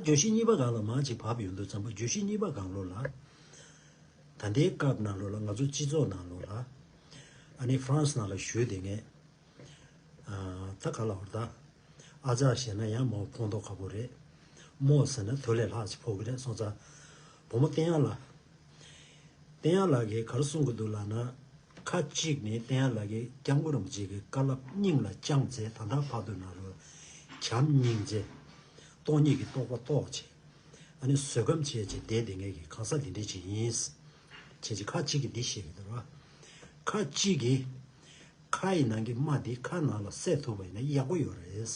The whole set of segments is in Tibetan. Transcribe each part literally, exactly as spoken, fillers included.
བརྗོད་གཞི་གཉིས་པ་སྒང་ལ་མར་ཅིག་བབས་ཡོང་དུས་ཙམ་པ། བརྗོད་གཞི་གཉིས་པ་སྒང་ལོགས་ལ། ད་ལྟའི་སྐབས་ནང་ལོགས་ལ་ང་ཚོ་སྤྱི་ཚོགས་ནང་ལོགས་ལ། ཨ་ནི་ཧྥ་རན་སི་ནང་ལ་བཞུགས་བསྡད་མཁན། ཨ། ད་ག་ལབ་དགོས་རེད་ད། ཨ་ཅག་ཟེར་ན་ཡང་མོ་ཕོག་མདོག་ཁ་པོ་རེད། རྨོ་ཟེར་ན་དོ་ལས་ལྷག་ཅིག་ཕོག་གི་རེད། སོང་ཙང་བུ་མོ་བསྟན་དབྱངས་ལགས། བསྟན་དབྱངས་ལགས་ཀྱིས་ག་རེ་གསུང་གི་འདུག་ལབ་ན། ཁ་ཅིག་ནས་བསྟན་དབྱངས་ལགས་ཀྱིས་སྐྱབས་མགོན་རིན་པོ་ཆེ་གི་བཀའ་སློབ་སྙིང་ལ་བཅངས་ཚེ། ད་ལྟ་བར་དུ་ནང་ལོགས་བྱམས་སྙིང་རྗེ། སྟོང་ཉིད་ཀྱི་རྟོགས་པ་རྟོགས་བྱས། ཨ་ནི་བཟོད་སྒོམ་བྱས་བྱས་བསྡད་བསྡད་མཁན་གྱི་གང་ཟག་འདི་འདྲས་ཅིག་ཡིན། བྱས་བྱས་ཁ་ཅིག་གིས་འདི་བཤད་ཀྱི་འདུག་ར། ཁ་ཅིག་གིས། ཁ་ཡི་ནང་གི་རྨ་འདི་ཁ་ནང་ལ་བསྲེག་ཐུབ་པ་ཡིན་ན་ཡག་པོ་ཡོད་རེད།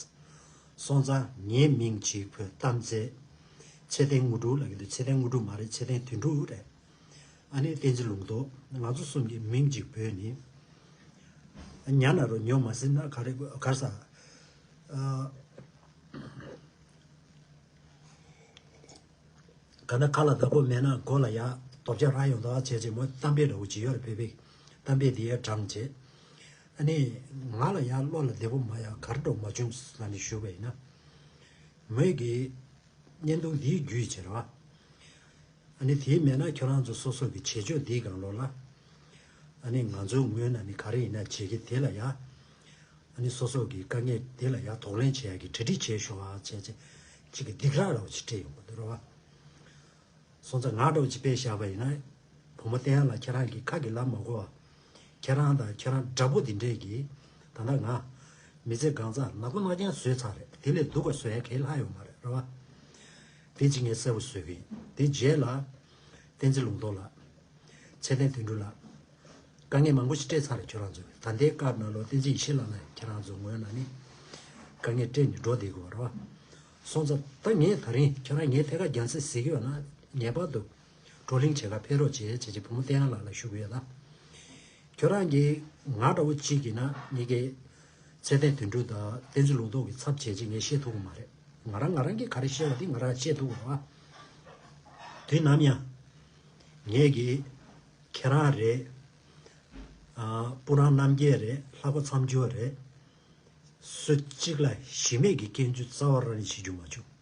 སོང་ཙང་ངའི་མིང་གཅིག་བོས་གཏམ་ཚེ། ཚེ་བརྟན་དངོས་གྲུབ་ལབ་ཀྱི་འདུག་ཚེ་བརྟན་དངོས་གྲུབ་མ་རེད། ཚེ་བརྟན་དོན་གྲུབ་རེད། ཨ་ནི་བསྟན་འཛིན་ལུང་རྟོགས། ང་ཚོ་གསུམ་གྱི་མིང་གཅིག་བོས་ནི། ཉན་ན་རོ་ཉོ་མ་ཟིན་ན་ག་རེ་ག་རེ་ཟ། ཨ། ག་ན་ཁ་ལ་བདག་པོ་མེད་ན་མགོ་ལ་ཡ་དོབ་ཆ་རག་ཡོང་ད་བྱས་རྗེས་མོ་གཏམ་དཔེ་འདྲ་བོ་ཅིག་ཡོད་རེད། བོད་པའི་གཏམ་དཔེ་དེ་ཡ་དྲངས་བྱས། ཨ་ནི་ང་ལ་ཡ་བློ་ལ་བདེ་པོ་མ་ཡ་གར་འགྲོ་མ་བྱུང་ལ་ནི་ཞུ་བ་ཡིན་ན། མོས་ཀྱི་བརྙན་ཐུང་འདིའི་བརྒྱུད་བྱས་ར། ཨ་ནི་དེའི་མེད་ན་ཁྱོད་རང་ཚོ་སོ་སོ་གི་བྱེད་སྤྱོད་འདིའི་སྒང་ལོགས་ལ། ཨ་ནི་ང་ཚོའི་ངོས་ནས་ནི་ག་རེ་ཡིན་ན་བྱེད་ཀྱི་དེ་ལ་ཡ། ཨ་ནི་སོ་སོ་གི་དཀའ་ངལ་དེ་ལ་ཡ་གདོང་ལེན་བྱེད་ཡ་གི་གྲ་སྒྲིག་བྱས་ཤོག་ཨ་བྱས་བྱས་གཅིག་གི་སྡིགས་ར་ར་བ་ཅིག་སྤྲད་ཡོང་གི་འདུག་ར་བ། སོང་ཙང་ང་འདྲ་བོ་ཅིག་དཔེ་བཞག་པ་ཡིན་ན། བུ་མོ་བསྟན་དབྱངས་ལགས་ཁྱེད་རང་གི་ཁ་གི་ལབ་མ་གོ་བ། ཁྱེད་རང་དང་ཁྱེད་རང་འདྲ་པོ་འདི་འདྲས་ཀྱིས་ད་ལྟ་ང་མི་ཚེ་གང་ཚང་ནག་པོ་ནག་རྐྱང་བཟོས་ཚར་རེད། དེ་ལས་སྡུག་ག་བཟོ་ཡ་གང་ལྷག་ཡོད་མ་རེད་ར་བ། དེ་གཅིག་ངས་གསལ་པོ་བཟོ་གི་ཡིན། དེ་རྗེས་ལ་བསྟན་འཛིན་ལུང་རྟོགས་ལགས། ཚེ་བརྟན་དོན་གྲུབ་ལགས། དཀའ་ངལ་མང་པོ་ཞིག་སྤྲད་ཚར་རེད་ཁྱོད་རང་ཚོས། ད་ལྟའི་སྐབས་ནང་ལོགས་བསྟན་འཛིན་ཡེ་ཤེས་ལགས་ལ་ཁྱེད་རང་ཚོ་ངོས་ནས་ནི་དཀའ་ངལ་སྤྲད་ནས་འགྲོ་བསྡད་དགོས་པ་རེད་བ། སོང་ཙང་ད་ངས་ད་རིང་ཁྱོད་རང་ངའི་ཐད་ཀར་རྒྱང་སྲིང་གཟིགས་ཀྱི་ཡོད་ན་ངེས་པར་དུ་བགྲོ་གླེང་བྱེད་ག་ཕེབས་རོགས་བྱེད་བྱས་བྱས་བུ་མོ་བསྟན་དབྱངས་ལགས་ལ་ཞུ་གི་ཡོད་ད། ཁྱོད་རང་གིས་ང་འདྲ་བོ་གཅིག་ཡིན་ན་ངེད་ཀྱི་ཚེ་བརྟན་དོན་གྲུབ་དང་བསྟན་འཛིན་ལུང་རྟོགས་ཀྱི་ཚབ་བྱས་བྱས་ངས་བཤད་ཐུབ་ཀྱི་མ་རེད། ང་རང་ང་རང་གིས་ག་རེ་བཤད་པ་དེ་ང་རང་བཤད་ཐུབ་ཀྱི་རེད་བ། དུས་ནམ་ཡང་ངེད་ཀྱིས་ཁྱེད་རང་རེད། ཨ། སྤུ་རང་རྣམ་རྒྱལ་རེད། ལྷག་པ་མཚམས་སྦྱོར་རེད། སུ་གཅིག་ལ་གཞི་མེད་ཀྱི་སྐྱོན་བརྗོད་རྩ་བ་རང་ནས་བྱེད་རྒྱུ་མ་བྱུང་།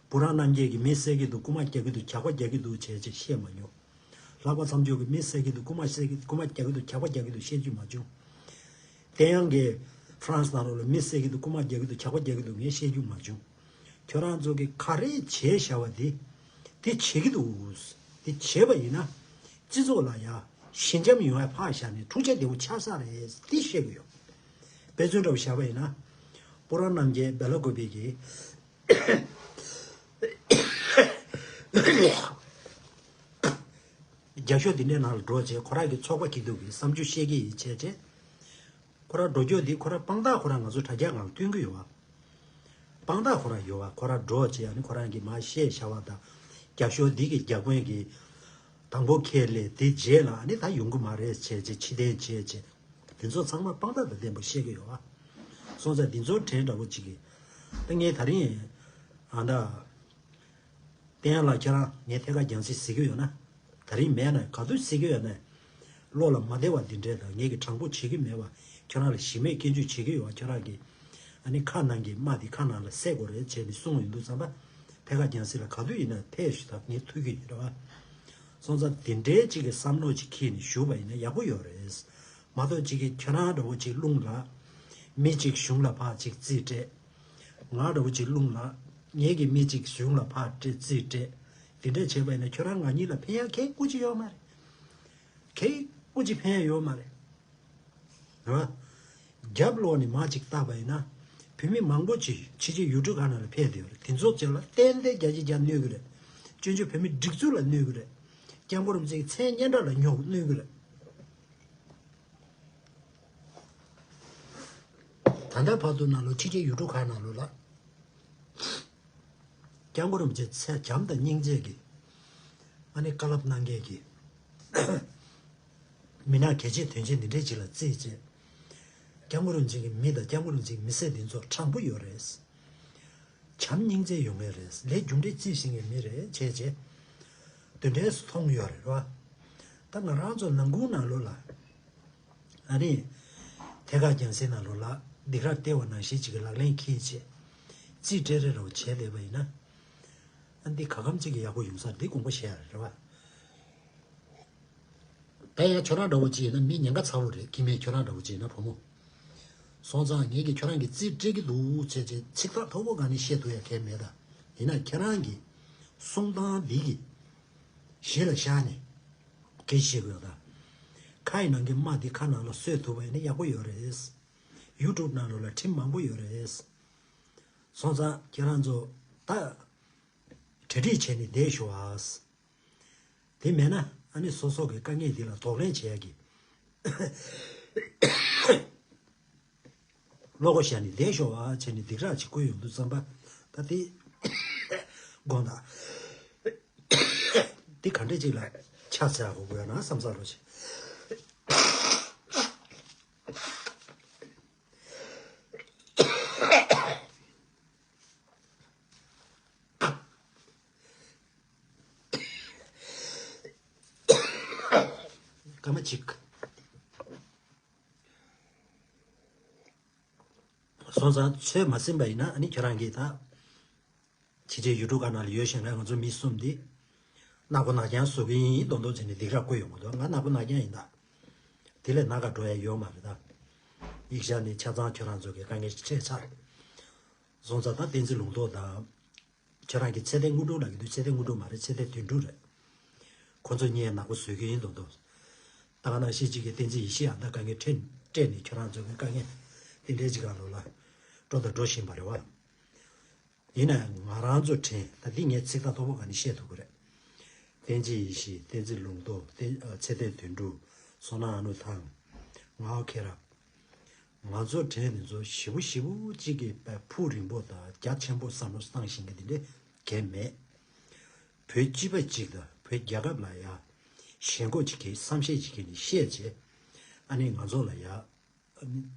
སྤུ་རང་རྣམ་རྒྱལ་གྱིས་མི་བསད་ཀྱི་འདུག་རྐུ་མ་རྒྱག་གི་འདུག་ཇག་པ་རྒྱག་གི་འདུག་བྱས་བྱས་བཤད་མ་མྱོང་། ལྷག་པ་མཚམས་སྦྱོར་གྱིས་མི་བསད་ཀྱི་འདུག་རྐུ་མ་བསད་ཀྱི་རྐུ་མ་རྒྱག་གི་འདུག་ཇག་པ་རྒྱག་གི་འདུག་བཤད་རྒྱུ་མ་བྱུང་། བསྟན་དབྱངས་ཀྱིས་ཧྥ་རན་སི་ནང་ལོགས་ལ་མི་བསད་ཀྱི་འདུག་རྐུ་མ་རྒྱག་གི་འདུག་ཇག་པ་རྒྱག་གི་འདུག་ངས་བཤད་རྒྱུ་མ་བྱུང་། ཁྱོད་རང་ཚོ་གིས་ག་རེ་བྱས་བཞག་པ་དེ་དེ་བྱེད་ཀྱི་འདུག་དེ་བྱས་པ་ཡིན་ན་སྤྱི་ཚོགས་ལ་ཡ་ཞི་འཇམ་ཡོང་ཡ་ཕར་བཞག་ནས་འཁྲུག་ཆ་དེ་བོ་ཆགས་ས་རེད། དེ་བཤད་ཀྱི་ཡོད། དཔེ་མཚོན་འདྲ་བོ་བཞག་པ་ཡིན་ན། སྤུ་རང་རྣམ་རྒྱལ་སྦེ་ལ་ཀོ་པི་གིས་རྒྱབ་ཤོག་འདི་འདྲའི་ནང་ལ་འགྲོ་བྱས་ཁོ་རང་གི་ཚོགས་པ་སྐྱིད་སྡུག་གི་བསམ་རྒྱུ་བཤད་ཀྱི་ཡིན་བྱས་བྱས། ཁོ་རང་འགྲོ་རྒྱུ་འདི་ཁོ་རང་དཔང་རྟགས་ཁོ་རང་ང་ཚོ་དྲ་རྒྱ་ནང་ལ་སྟོན་གྱི་ཡོད་བ། དཔང་རྟགས་ཁོ་རང་ཡོད་བ། ཁོ་རང་འགྲོ་བྱས་ཨ་ནི་ཁོ་རང་གིས་མར་བཤད་བཞག་པ་དང་། རྒྱབ་ཤོག་འདི་གི་རྒྱབ་དཔོན་གྱིས་དང་པོ་ཁས་ལེན། དེ་རྗེས་ལ་ཨ་ནི་ད་ཡོང་གི་མ་རེད་བྱས་བྱས་ཕྱིར་འཐེན་བྱས་བྱས། འདི་ཚོ་ཚང་མ་དཔང་རྟགས་དང་ལྡན་པ་བཤད་ཀྱི་ཡོད་བ། སོང་ཙང་འདི་ཚོ་དྲན་འདྲ་བོ་ཅིག་གིས། ད་ངས་ད་རིང་ཨ་ད། བསྟན་དབྱངས་ལགས་ཁྱེད་རང་ངའི་ཐད་ཀར་རྒྱང་སྲིང་གཟིགས་ཀྱི་ཡོད་ན། ད་རིང་མེད་ན་ག་དུས་གཟིགས་ཀྱི་ཡོད་ན། བློ་ལ་མ་བདེ་བ་འདི་འདྲས་དང་ངས་ཀྱི་དྲང་པོ་བྱེད་ཀྱི་མེད་པ། ཁྱོད་རང་ལ་གཞི་མེད་སྐྱོན་བརྗོད་བྱེད་ཀྱི་ཡོད་པ། ཁྱོད་རང་གིས་ཨ་ནི་ཁ་ནང་གི་རྨ་འདི་ཁ་ནང་ལ་བསད་དགོས་རེད་བྱས་ནས་གསུངས་ཡོང་དུས་ཙམ་པ། ཐད་ཀར་རྒྱང་སྲིང་ལ་ག་དུས་ཡིན་ན་ཕེབས་ཤིག་དང་ངས་ཐུག་གི་ཡིན་རེད་བ། སོང་ཙང་འདི་འདྲའི་གཅིག་གི་བསམ་བློ་གཅིག་འཁྱེར་ནས་བཞུགས་པ་ཡིན་ན་ཡག་པོ་ཡོད་རེད། མ་གཏོགས་གཅིག་གི་ཁྱོད་རང་འདྲ་བོ་གཅིག་རླུང་ལ། མི་གཅིག་གཞུང་ལ་ཕར་གཅིག་རྩིས་སྤྲད། ང་འདྲ་བོ་གཅིག་རླུང་ལ། ངེད་ཀྱི་མི་གཅིག་གཞུང་ལ་ཕར་སྤྲད་རྩིས་སྤྲད། དེ་འདྲ་བྱས་པ་ཡིན་ན་ཁྱོད་རང་ང་གཉིས་ལ་ཕན་ཡ་གང་ཡང་ཅིག་ཡོད་མ་རེད། གང་ཡང་ཅིག་ཕན་ཡ་ཡོད་མ་རེད། རེད་བ། རྒྱབ་ལོགས་ནས་མར་ཅིག་བལྟས་པ་ཡིན་ན། བོད་མི་མང་པོ་ཅིག་ཕྱི་རྒྱལ་ཡུལ་གྲུ་ཁག་ནང་ལ་ཕེབས་བསྡད་ཡོད་རེད། དེ་ཚོ་ཚོ་ལ་ཏན་ཏན་བརྒྱ་ཆ་བརྒྱ་གནོད་ཀྱི་རེད། སྤྱོད་འཇུག་བོད་མི་སྒྲིག་འཛུགས་ལ་གནོད་ཀྱི་རེད། སྐྱབས་མགོན་རིན་པོ་ཆེའི་མཚན་སྙན་གྲགས་ལ་གནོད་གནོད་ཀྱི་རེད། ད་ལྟ་བར་དུ་ནང་ལོགས་ཕྱི་རྒྱལ་ཡུལ་གྲུ་ཁག་ནང་ལོགས་ལ། སྐྱབས་མགོན་རིན་པོ་ཆེ་ཚེ་བྱམས་དང་སྙིང་རྗེ་གི། ཨ་ནི་བཀའ་སློབ་གནང་མཁན་གྱི། མི་སྣ་གལ་ཆེ་དོན་ཆེ་འདི་འདྲས་ཅིག་ལ་རྩིས་བྱས། སྐྱབས་མགོན་རིན་པོ་ཆེ་གི་མི་དང་སྐྱབས་མགོན་རིན་པོ་ཆེ་གི་མི་སེར་འདི་ཚོ་དྲང་པོ་ཡོད་རེད། བྱམས་སྙིང་རྗེ་ཡོད་མཁན་རེད། ལས་རྒྱུ་འབྲས་རྩིས་ཤེས་མཁན་མི་རེད་བྱས་བྱས། དེ་འདྲས་སུ་མཐོང་ཡོད་རེད་བ། ད་ང་རང་ཚོ་ནང་ཁུལ་ནང་ལོགས་ལ། ཨ་ནི། ཐད་ཀར་རྒྱང་སྲིང་ནང་ལོགས་ལ་སྡིགས་ར་སྟེར་བ་ནང་བཞིན་ཅིག་གི་ལག་ལེན་འཁེལ་བྱས། རྩིས་སྤྲད་རེ་རེ་བྱས་བསྡད་པ་ཡིན་ན། འདི་ག་གམ་གཅིག་གི་ཡག་པོ་ཡོང་ས་རེད། འདི་དགོངས་པ་བཞེས་ཡ་རེད་བ། ད་ཡང་ཁྱོད་རང་འདྲ་བོ་ཅིག་ཡིན་ན་མི་ཉེན་ཁ་ཚ་བོ་རེད། ཁྱིམ་མི་ཁྱོད་རང་འདྲ་བོ་ཅིག་ཡིན་ན་བུ་མོ། སོང་ཙང་ངེད་ཀྱིས་ཁྱོད་རང་གི་རྩིས་སྤྲད་ཀྱི་འདུག་བྱས་བྱས་ཚིག་ཐག་ཐོག་པོ་ག་ནས་བཤད་ཐུབ་ཡ་གལ་མེད་ད། ཡིན་ན་ཁྱེད་རང་གི་གསུང་སྟངས་འདི་གི་གཞི་ལ་བཞག་ནས་སྐད་ཆ་བཤད་དགོས་ཡོད་ད། ཁ་ཡི་ནང་གི་རྨ་འདི་ཁ་ནང་ལ་བཟོད་ཐུབ་པ་ཡིན་ན་ཡག་པོ་ཡོད་རེད། ཡུ་ཊུབ་ནང་ལོགས་ལ་ཁྲིམས་མང་པོ་ཡོད་རེད། སོང་ཙང་ཁྱེད་རང་ཚོ་ད་གྲ་སྒྲིག་བྱས་ནས་བསྡད་ཤོག་ཨ། དེ་མེད་ན་ཨ་ནི་སོ་སོ་གི་དཀའ་ངལ་འདི་ལ་གདོང་ལེན་བྱེད་ཡ་གི་བློ་སྒོ་བཞག་ནས་བསྡད་ཤོག་ཨ་བྱས་ནས་སྡིགས་ར་ཅིག་བསྐུལ་ཡོང་དུས་ཙམ་པ་ད་དེ་དགོངས་དག། འདི་ག་འདྲས་ཅིག་ལ་ཆ་ཚ་དགོས་དགོས་ན་བསམ་ཚར་རོགས་བྱེད། སྐར་མ་གཅིག་སོང་ཙང་ཚོད་མ་ཟིན་པ་ཡིན་ན་ཨ་ནི་ཁྱོད་རང་གིས་ད། ཕྱི་རྒྱལ་ཡུལ་གྲུ་ཁག་ནང་ལ་ཡོད་བཞིན་རེད། ང་ཚོ་མི་གསུམ་འདི་ནག་པོ་ནག་རྐྱང་བཟོ་གི་ཡིན་མདོག་མདོག་བྱས་ནས་སྡིགས་ར་བསྐུལ་ཡོང་གི་འདུག་ང་ནག་པོ་ནག་རྐྱང་ཡིན་ད། དེ་ལས་ནག་ག་འགྲོ་ཡ་ཡོད་མ་རེད་ད། ཡིག་ཆ་ནི་ཆ་ཚང་ཁྱོད་རང་ཚོ་གི་དཀའ་ངལ་འཕྲད་ཚར། སོང་ཙང་ད་བསྟན་འཛིན་ལུང་རྟོགས་དང་། ཁྱོད་རང་གི་ཚེ་བརྟན་དངོས་གྲུབ་ལབ་ཀྱི་འདུག་ཚེ་བརྟན་དངོས་གྲུབ་མ་རེད། ཚེ་བརྟན་དོན་གྲུབ་རེད། ཁོ་ཚོ་གཉིས་ནག་པོ་བཟོ་གི་ཡིན་མདོག་མདོག་ད་ག་ནང་བཞིན་གཅིག་གི་བསྟན་འཛིན་ཡེ་ཤེས་ཨ་ད་དཀའ་ངལ་འཕྲད་འཕྲད་ནས་ཁྱོད་རང་ཚོ་གི་དཀའ་ངལ་དེ་འདྲའི་ཅིག་ག་ལོ་ལ་འགྲོ་དང་འགྲོ་བཞིན་པ་རེད་བ། ཡིན་ན་ང་རང་ཚོ་དྲན་ད་འདི་ངས་ཚིག་ཐག་ཐོག་པོ་ག་ནས་བཤད་ཐུབ་ཀྱི་རེད། བསྟན་འཛིན་ཡེ་ཤེས། བསྟན་འཛིན་ལུང་རྟོགས། བསྟན་ཨ་ཚེ་བརྟན་དོན་གྲུབ། བསོད་ནམས་ཨ་ནུ་ཐང་། ངག་དབང་མཁྱེན་རབ། ང་ཚོ་དྲན་འདི་ཚོ་ཞེ་པོ་ཞེ་པོ་གཅིག་གི་ཕུགས་རིང་པོ་དང་རྒྱ་ཆེན་པོ་བསམ་བློ་བཏང་བཞིན་གྱི་འདི་འདྲའི་གལ་མེད། བོད་སྤྱི་པ་གཅིག་དང་བོད་རྒྱལ་ཁབ་ལ་ཡ་ཞེན་ཁོག་ཅིག་གིས་བསམ་ཤེས་ཅིག་གིས་ནི་བཤད་བྱས། ཨ་ནི་ང་ཚོ་ལ་ཡ།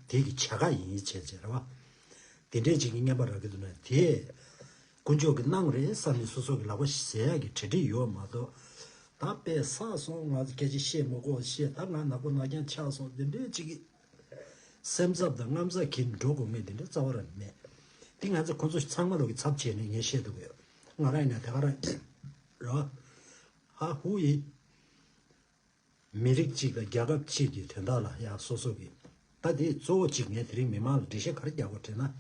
དེ་གི་བྱ་དགའ་ཡིན་བྱས་བྱས་རེད་བ། དེ་འདྲས་ཅིག་གི་རྔན་པ་རག་གི་འདུག་ན་དེ། དཀོན་མཆོག་གི་གནང་རེད་བསམ་ནས་སོ་སོ་གི་ལག་པ་ཟས་ཡག་གི་གྲ་སྒྲིག་ཡོད་མ་གཏོགས། ད་དཔེ་བསགས་སོང་ང་ཚོ་སྐད་ཆ་བཤད་མི་དགོས་བཤད་ད་ང་ནག་པོ་ནག་རྐྱང་ཆགས་སོང་དེ་འདྲས་ཅིག་གི། སེམས་འཚབ་དང་དངངས་འཚབ་གིས་འགྲོ་དགོས་ངེས་དེ་འདྲས་རྩ་བ་རང་མེད། དེ་ང་ཚོ་ཁོ་ཚོ་ཚང་མ་ལོག་གི་ཚབ་བྱས་ནས་ངས་བཤད་ཐུབ་ཀྱི་ཡོད། ང་རང་ཡིན་ན་དེ་ག་རང་རེད་བ། ཧ་ཧུ་ཡིན། མི་རིགས་གཅིག་དང་རྒྱལ་ཁབ་གཅིག་གི་དོན་དག་ལ་ཡང་སོ་སོ་གི། ད་དེ་གཙོ་བོ་གཅིག་ངས་དེ་རིང་མི་མང་ལ་འགྲེལ་བཤད་ག་རེ་རྒྱག་དགོས་དྲན་ན།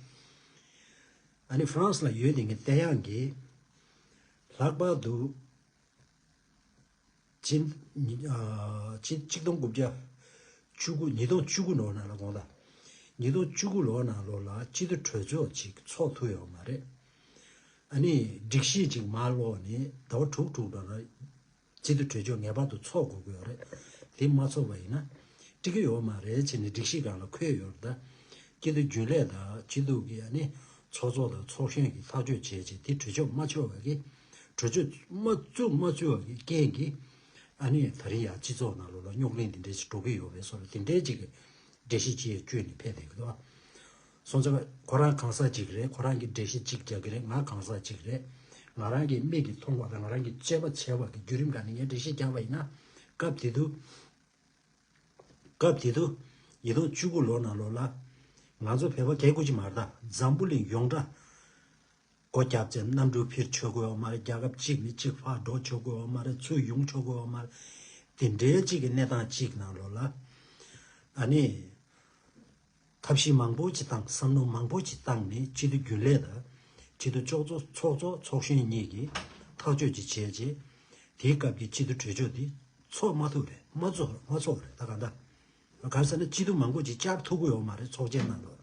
ཨ་ནི་ཧྥ་རན་སི་ལ་ཡོད་དེ་ངས་བལྟས་ཡག་གི། ལྷག་པར་དུ། ཕྱི་ཨ་ཕྱི་ཆིག་སྟོང་དགུ་བརྒྱ་བཅུ་དགུ་ཉིས་སྟོང་བཅུ་དགུ་ལོ་ནང་ལ་དགོངས་དག་ཉིས་སྟོང་བཅུ་དགུ་ལོ་ནང་ལོ་ལ་སྤྱི་འཐུས་གྲོས་ཚོགས་ཅིག་ཚོགས་ཐུབ་ཡོད་མ་རེད། ཨ་ནི་སྒྲིག་གཞི་ཅིག་མར་ཀློག་ནས་ཟླ་བ་དྲུག་དྲུག་ལ་ར། སྤྱི་འཐུས་གྲོས་ཆོད་ངེས་པར་དུ་ཚོགས་དགོས་ཀྱི་ཡོད་རེད། དེ་མ་ཚོགས་པ་ཡིན་ན། འགྲིག་གི་ཡོད་མ་རེད་ཅེས་ནས་སྒྲིག་གཞི་སྒང་ལ་འཁོད་ཡོད་རེད་ད། སྤྱི་འཐུས་རྒྱུན་ལས་དང་སྤྱི་འཐུས་ཀྱི་ཨ་ནི་ཚོགས་གཙོ་དང་ཚོགས་གཞོན་གྱིས་ཐག་གཅོད་བྱས་རྗེས་དེ་གྲོས་ཆོད་མ་ཚོགས་པ་གི། གྲོས་ཆོད་མ་བཙུགས་མ་བཙུགས་པ་གི་རྐྱེན་གྱིས། ཨ་ནི་ད་རིང་ཡང་སྤྱི་ཚོགས་ནང་ལོགས་ལ་རྙོག་གླེང་འདི་འདྲས་ཞིག་འགྲོ་གི་ཡོད་པའི་བཟོ་འདྲ་དེ་འདྲས་ཅིག་གི་འགྲེལ་བཤད་ཅིག་བསྐྱོན་ནས་ཕེབས་བསྡད་ཀྱི་འདུག་སོང་ཙང་ཁོ་རང་གང་ཟག་ཅིག་རེད། ཁོ་རང་གིས་འགྲེལ་བཤད་ཅིག་རྒྱག་གི་རེད། ང་གང་ཟག་ཅིག་རེད། ང་རང་གི་མིག་གིས་མཐོང་བ་དང་ང་རང་གིས་དཔྱད་པ་བྱས་པ་གི་བརྒྱུད་རིམ་སྒང་ནས་ངས་འགྲེལ་བཤད་རྒྱག་པ་ཡིན་ན། སྐབས་དེ་དུས། སྐབས་དེ་དུས་ཉིས་སྟོང་བཅུ་དགུ་ལོ་ནང་ལོགས་ལ། ང་ཚོ་བོད་པ་གལ་དགོས་ཀྱི་མ་རེད་ད། འཛམ་བུ་གླིང་ཡོངས་གྲགས། སྒོ་རྒྱབ་ཚེ་གནམ་གྲུ་འཕུར་ཆོག་གི་ཡོད་མ་རེད། རྒྱལ་ཁབ་གཅིག་ནས་གཅིག་ཕར་འགྲོ་ཆོག་གི་ཡོད་མ་རེད། ཚུར་ཡོང་ཆོག་གི་ཡོད་མ་རེད། དེ་འདྲའི་གཅིག་གི་གནས་སྟངས་གཅིག་ནང་ལོགས་ལ། ཨ་ནི། ཐབས་ཤེས་མང་པོ་ཅིག་བཏང་བསམ་བློ་མང་པོ་ཅིག་བཏང་ནས་སྤྱི་འཐུས་རྒྱུན་ལས་དང་། སྤྱི་འཐུས་ཚོགས་གཙོ་ཚོགས་གཙོ་ཚོགས་གཞོན་གཉིས་ཀྱིས་ཐག་གཅོད་ཅིག་བྱས་རྗེས། དེའི་སྐབས་ཀྱི་སྤྱི་འཐུས་གྲོས་ཆོད་དེ་ཚོགས་མ་ཐུབ་རེད། མ་ཚོགས་མ་ཚོགས་རེད་ད་ག་འདྲ། གང་ཟེར་ན་སྤྱི་འཐུས་མང་པོ་ཅིག་བཅར་ཐུབ་ཀྱི་ཡོད་མ་རེད་ཚོགས་ཆེན་ནང་ལ།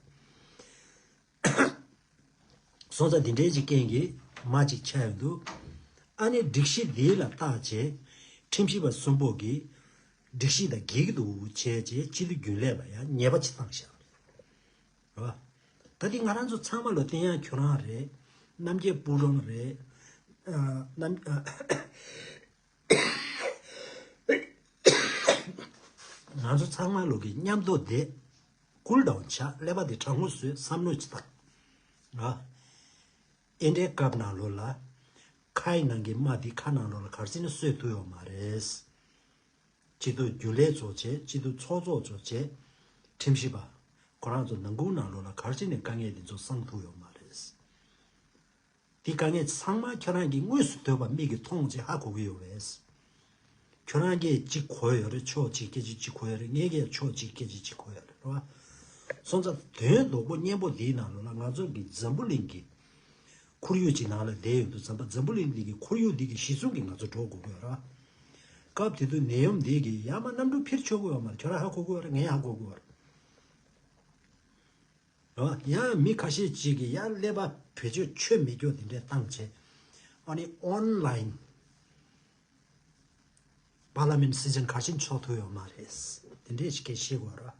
སོང་ཙང་འདི་འདྲའི་ཅིག་རྐྱེན་གྱིས་མ་ཅིག་ཆགས་ཡོང་དུས། ཨ་ནི་སྒྲིག་གཞི་འདི་ལ་བརྟག་བྱས། ཁྲིམས་ཞིབ་པ་གསུམ་པོ་གིས་སྒྲིག་གཞི་དང་འགལ་གྱི་འདུག་བྱས་རྗེས་སྤྱི་འཐུས་རྒྱུན་ལས་ལ་ཡང་ཉེས་པ་ཅིག་བཏང་བཞག་རེད་བ། ད་འདི་ང་རང་ཚོ་ཚང་མ་ལ་བསྟན་ཡག་ཁྱོད་རང་རེད། རྣམ་རྒྱལ་སྤུ་རོང་རེད། ཨ་རྣམ་ཨ། ང་ཚོ་ཚང་མ་ལོག་གི་མཉམ་དུ་བསྡད། ཀུལ་ཌའུན་བྱ། ཀླད་པ་དེ་གྲང་མོ་བཟོས་བསམ་བློ་ཅིག་བཏང་། ཨ། ཨེ་འདྲའི་སྐབས་ནང་ལོགས་ལ། ཁའི་ནང་གི་རྨ་དེ་ཁ་ནང་ལོགས་ལ་ག་རེ་བྱས་ནས་གསོས་ཐུབ་ཡོད་མ་རེད། སྤྱི་འཐུས་རྒྱུན་ལས་ཚོ་བྱས། སྤྱི་འཐུས་ཚོགས་གཙོ་ཚོ་བྱས། ཁྲིམས་ཞིབ་པ། ཁོ་རང་ཚོ་ནང་ཁུལ་ནང་ལོགས་ལ་ག་རེ་བྱས་ནས་དཀའ་ངལ་དེ་ཚོ་སངས་ཐུབ་ཡོད་མ་རེད། དེའི་དཀའ་ངལ་ཚང་མ་ཁྱོད་རང་གིས་དངོས་སུ་ཐོས་པ་མིག་གིས་མཐོང་བྱས་ཧ་གོ་གི་ཡོད་རེད། ཁྱོད་རང་གིས་གཅིག་གོ་ཡོད་རེད། ཕྱོགས་གཅིག་སྐད་ཆ་གཅིག་གོ་ཡོད་རེད། ངས་ཀྱང་ཕྱོགས་གཅིག་སྐད་ཆ་གཅིག་གོ་ཡོད་རེད། རེད་བ། སོང་ཙང་དོན་རྡོག་པོ་སྙན་པོ་འདིའི་ནང་ལོགས་ལ་ང་ཚོ་གི་འཛམ་བུ་གླིང་གི་ཁོར་ཡུག་ཅིག་ནང་ལ་བསྡད་ཡོང་དུས་ཙམ་པ། འཛམ་བུ་གླིང་འདི་གི་ཁོར་ཡུག་འདི་གི་གཞི་བཟུང་གིས་ང་ཚོ་འགྲོ་དགོས་ཀྱི་ཡོད་རེད་བ། སྐབས་དེ་དུས་ནད་ཡམས་འདི་གིས་ཡར་མར་གནམ་གྲུ་འཕུར་ཆོག་གི་ཡོད་མ་རེད། ཁྱོད་རང་ཧ་གོ་གི་ཡོད་རེད། ངས་ཧ་གོ་གི་ཡོད་རེད། རེད་བ། ཡང་མི་ཁ་ཤས་ཅིག་གིས་ཡང་ཀླད་པ་བེད་སྤྱོད་ཆོ་མེད་སྐྱོ་དེ་འདྲས་བཏང་བྱས། ཨ་ནི་ཨོན་ལའིན་པར་ལ་མེན་སི་ཤན་ག་ཤེད་འཚོགས་ཐུབ་ཡོད་མ་རེད། དེ་འདྲས་ཞིག་སྐད་ཤེས་དགོས་རེད་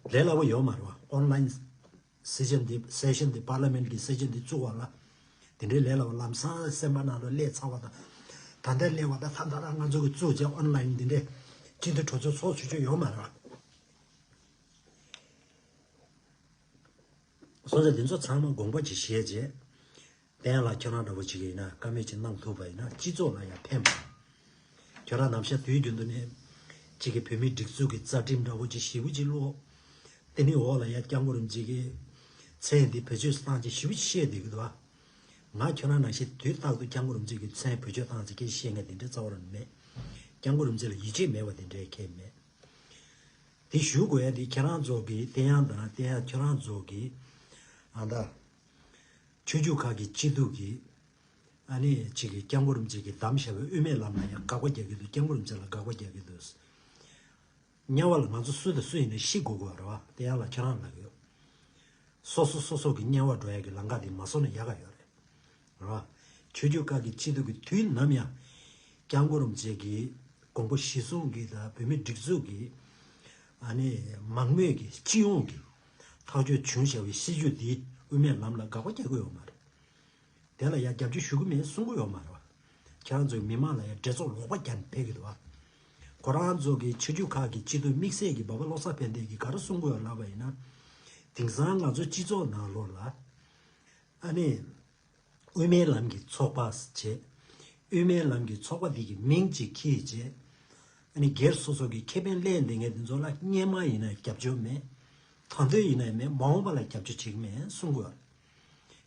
བ། ལས་སླ་པོ་ཡོད་མ་རེད་བ། ཨོན་ལའིན་སི་ཤན་འདི་སེ་ཤན་འདི་པར་ལ་མེན་གི་སེ་ཤན་འདི་བཙུགས་པ་ལ། དེ་འདྲའི་ལས་སླ་པོ་ལམ་སང་སེམས་པ་ནང་ལ་སླེབས་ཚར་བ་དང་། ད་ལྟ་སླེབས་པ་དང་། ད་ལྟ་རང་ང་ཚོ་གི་བཙུགས་བྱས་ཨོན་ལའིན་འདི་འདྲའི་སྤྱི་འཐུས་གྲོས་ཚོགས་ཚོགས་ཆོག་ཆོག་ཡོད་མ་རེད་བ། སོང་ཙང་འདི་ཚོ་ཚང་མ་དགོངས་པ་ཅིག་བཞེས་བྱས། བསྟན་ལ་ཁྱོད་རང་འདྲ་བོ་ཅིག་ཡིན་ན་བཀའ་མོལ་ཅིག་གནང་ཐུབ་པ་ཡིན་ན་སྤྱི་ཚོགས་ལ་ཡང་ཕན་པ། ཁྱོད་རང་ནམ་ཞག་དུས་རྒྱུན་དུ་ནས་ཅིག་གི་བོད་མིའི་སྒྲིག་འཛུགས་ཀྱི་རྩ་ཁྲིམས་འདྲ་བོ་ཅིག་ཞེ་པོ་ཅིག་ཀློག་དེ་ནས་འོག་ལ་ཡང་སྐྱབས་མགོན་རིན་པོ་ཆེ་གི་མཚན་འདི་བེད་སྤྱོད་བཏང་ཅིག་ཞེ་པོ་ཅིག་བཤད་བསྡད་ཀྱི་འདུག་ཨ། ང་ཁྱོད་རང་ནང་བཞིན་དུས་རྟག་ཏུ་སྐྱབས་མགོན་རིན་པོ་ཆེ་གི་མཚན་བེད་སྤྱོད་བཏང་ཅིག་སྐད་བཤད་མཁན་དེ་འདྲའི་རྩ་བ་རང་མེད། སྐྱབས་མགོན་རིན་པོ་ཆེ་ལ་ཡིད་ཆེས་མེད་པ་དེ་འདྲའི་གང་ཡང་མེད། དེ་ཞུ་དགོས་ཡ་དེ་ཁྱེད་རང་ཚོ་གི་བསྟན་ཡང་དང་བསྟན་ཡ་ཁྱོད་རང་ཚོ་གི་ཨ་ད་ཆོས་བརྒྱུད་ཁག་གི་སྤྱི་འཐུས་ཀྱི་ཨ་ནི་ཅིག་གི་སྐྱབས་མགོན་རིན་པོ་ཆེ་གི་བདམས་བཞག་པའི་དབུ་མའི་ལམ་ལ་ཡང་དགག་པ་རྒྱག་གི་འདུག་སྐྱབས་མགོན་རིན་པོ་ཆེ་ལ་དགག་པ་རྒྱག་གི་འདུག་དམྱལ་བ་ལ་ང་ཚོ་སུ་དང་སུ་ཡིན་ན་ཤི་དགོས་དགོས་རེད་བ། བསྟན་ཡ་ལ་ཁྱེད་རང་ལབ་ཡོད། སོ་སོ་སོ་སོ་གི་དམྱལ་བ་འགྲོ་ཡ་གི་ལམ་ཁ་དེ་མ་བཟོ་ན་ཡག་ག་ཡོད་རེད། རེད་བ། ཆོས་བརྒྱུད་ཁག་གི་སྤྱི་འཐུས་ཀྱི་དུས་ནམ་ཡང་སྐྱབས་མགོན་རིན་པོ་ཆེ་གི་དགོངས་པ་གཞི་བཟུང་གི་དང་བོད་མིའི་སྒྲིག་འཛུགས་ཀྱི་ཨ་ནི་མང་མོས་ཀྱི་སྤྱི་ཡོངས་ཀྱི་ཐག་གཅོད་བྱུང་བཞག་པའི་སྲིད་བྱུས་འདི་དབུ་མའི་ལམ་ལ་དགག་པ་རྒྱག་གི་ཡོད་མ་རེད། དེ་ལ་ཡང་རྒྱབ་སྐྱོར་ཞུ་གི་མེད་གསུང་གི་ཡོད་མ་རེད་བ། ཁྱེད་རང་ཚོའི་མི་མང་ལ་ཡང་འབྲེལ་ཚོགས་ལོག་པ་རྒྱག་ནས་ཕེབས་ཀྱི་འདུག་བ། ཁོ་རང་ཚོ་གི་ཆོས་བརྒྱུད་ཁག་གི་སྤྱི་འཐུས་དམིགས་བསལ་གྱི་འབའ་པ་བློ་བཟང་ཕན་བདེ་གིས་ག་རེ་གསུང་གི་ཡོད་ལབ་པ་ཡིན་ན། དེང་སང་ང་ཚོ་སྤྱི་ཚོགས་ནང་ལོགས་ལ་ཨ་ནི་དབུ་མའི་ལམ་གྱི་ཚོགས་པ་བྱས། དབུ་མའི་ལམ་གྱི་ཚོགས་པ་འདི་གི་མིང་ཅིག་ཁྱེར་བྱས། ཨ་ནི་སྒེར་སོ་སོ་གི་ཁེ་ཕན་ལེན་བསྡད་མཁན་དེ་ཚོ་ལ་སྔོན་མ་ཡིན་ན་རྒྱབ་སྐྱོར་མེད། ད་དུང་ཡིན་ན་མེད། མ་འོངས་པ་ལ་རྒྱབ་སྐྱོར་བྱེད་ཀྱི་མེད་གསུང་གི་ཡོད།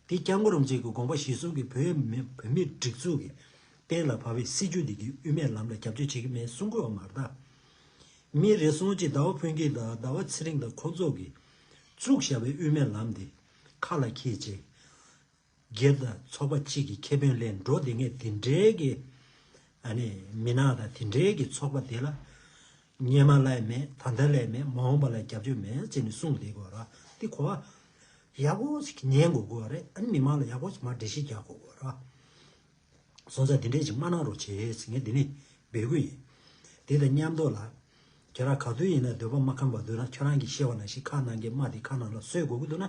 དེ་སྐྱབས་མགོན་རིན་པོ་ཆེ་གི་དགོངས་པ་གཞིར་བཟུང་གིས་བོད་མི་བོད་མིའི་སྒྲིག་འཛུགས་ཀྱི་གཏན་ལ་ཕབ་པའི་སྲིད་བྱུས་འདི་གི་དབུ་མའི་ལམ་ལ་རྒྱབ་སྐྱོར་བྱེད་ཀྱི་མེད་གསུང་གི་ཡོད་མ་རེད་ད། མི་རེ་ཟུང་གཅིག་ཟླ་བ་ཕུན་སྐྱིད་དང་ཟླ་བ་ཚེ་རིང་དང་ཁོང་ཚོ་གིས་བཙུགས་བཞག་པའི་དབུ་མའི་ལམ་འདི་ཁ་ལ་འཁྱེར་བྱས། སྒེར་དང་ཚོགས་པ་གཅིག་གི་ཁེ་ཕན་ལེན་འགྲོ་བསྡད་མཁན་དེ་འདྲའི་གི་ཨ་ནི་མི་སྣ་དང་དེ་འདྲའི་གི་ཚོགས་པ་དེ་ལ་སྔོན་མ་ལ་ཡང་མེད། ད་ལྟ་ལ་ཡང་མེད། མ་འོངས་པ་ལ་རྒྱབ་སྐྱོར་མེད་ཟེར་ནས་གསུངས་བསྡད་དགོས་ར། དེ་གོ་བ་ཡག་པོ་ཞིག་ཉན་དགོས་དགོས་རེད། ཨ་ནི་མི་མང་ལ་ཡག་པོ་ཞིག་མར་འགྲེལ་བཤད་རྒྱག་དགོས་དགོས་ར། སོང་ཙང་དེ་འདྲས་ཅིག་མ་གནང་རོགས་བྱེད་ཟེར་ངས་འདི་ནས་འབོད་སྐུལ་ཡིན། དེ་དང་མཉམ་དུ་ལ། ཁྱེད་རང་ག་དུས་ཡིན་ན་འདོད་པ་མ་ཁེངས་པ་འདུག་ན། ཁྱོད་རང་གིས་བཤད་པ་ནང་བཞིན་ཁ་ནང་གི་རྨ་དེ་ཁ་ནང་ལ་བཟོད་དགོས་ཀྱི་འདུག་ན།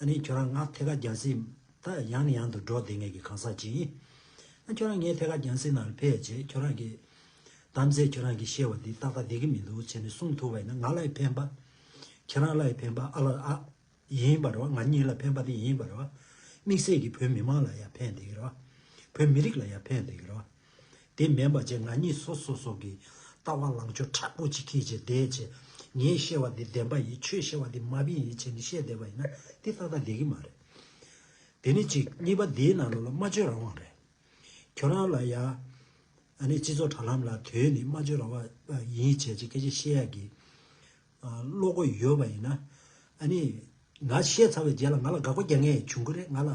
ཨ་ནི་ཁྱོད་རང་ང་ཐད་ཀར་རྒྱང་སྲིང་ད་ཡང་ནས་ཡང་དུ་འགྲོ་བསྡད་མཁན་གྱི་གང་ཟག་ཅིག་ཡིན། ཨ་ཁྱོད་རང་ངའི་ཐད་ཀར་རྒྱང་སྲིང་ནང་ལ་ཕེབས་བྱས་ཁྱོད་རང་གི་གཏམ་ཚད་ཁྱོད་རང་གིས་བཤད་པ་འདི་ཏག་ཏག་བསྡད་ཀྱི་མི་འདུག་བྱས་ནས་གསུང་ཐུབ་པ་ཡིན་ན་ང་ལ་ཡང་ཕན་པ། ཁྱེད་རང་ལ་ཡང་ཕན་པ། ཨ་ལ་ཨ། ཡིན་པ་རེད་བ། ང་གཉིས་ལ་ཕན་པ་དེ་ཡིན་པ་རེད་བ། དམིགས་བསལ་གྱི་བོད་མི་མང་ལ་ཡང་ཕན་བསྡད་ཀྱི་རེད་བ། བོད་མི་རིགས་ལ་ཡང་ཕན་བསྡད་ཀྱི་རེད་བ། དེ་མིན་པ་བྱས་ང་གཉིས་སོ་སོ་སོ་གི་ལྟ་བ་ལངས་ཕྱོགས་མཁྲེགས་པོ་ཅིག་འཁྱེར་བྱས་བསྡད་བྱས། ངས་བཤད་པ་འདི་བདེན་པ་ཡིན། ཁྱོས་བཤད་པ་འདི་མ་བདེན་ཡིན་བྱས་ནས་བཤད་བསྡད་པ་ཡིན་ན་དེ་ཏག་ཏག་བསྡད་ཀྱི་མ་རེད། དེ་ནི་གཅིག་གཉིས་པ་འདིའི་ནང་ལོགས་ལ་སྨྲ་བརྗོད་རང་དབང་རེད། ཁྱོད་རང་ལ་ཡ། ཨ་ནི་སྤྱི་ཚོགས་དྲ་ལམ་ལ་དོན་ནི་སྨྲ་བརྗོད་རང་དབང་ཡིན་བྱས་ཀྱི་སྐད་ཆ་བཤད་ཡ་གི་ཨ་བློ་ཁོག་ཡོད་པ་ཡིན་ན། ཨ་ནི་ང་བཤད་ཚར་བའི་རྗེས་ལ་ང་ལ་དགག་པ་རྒྱག་མཁན་ཡང་བྱུང་གི་རེད། ང་ལ་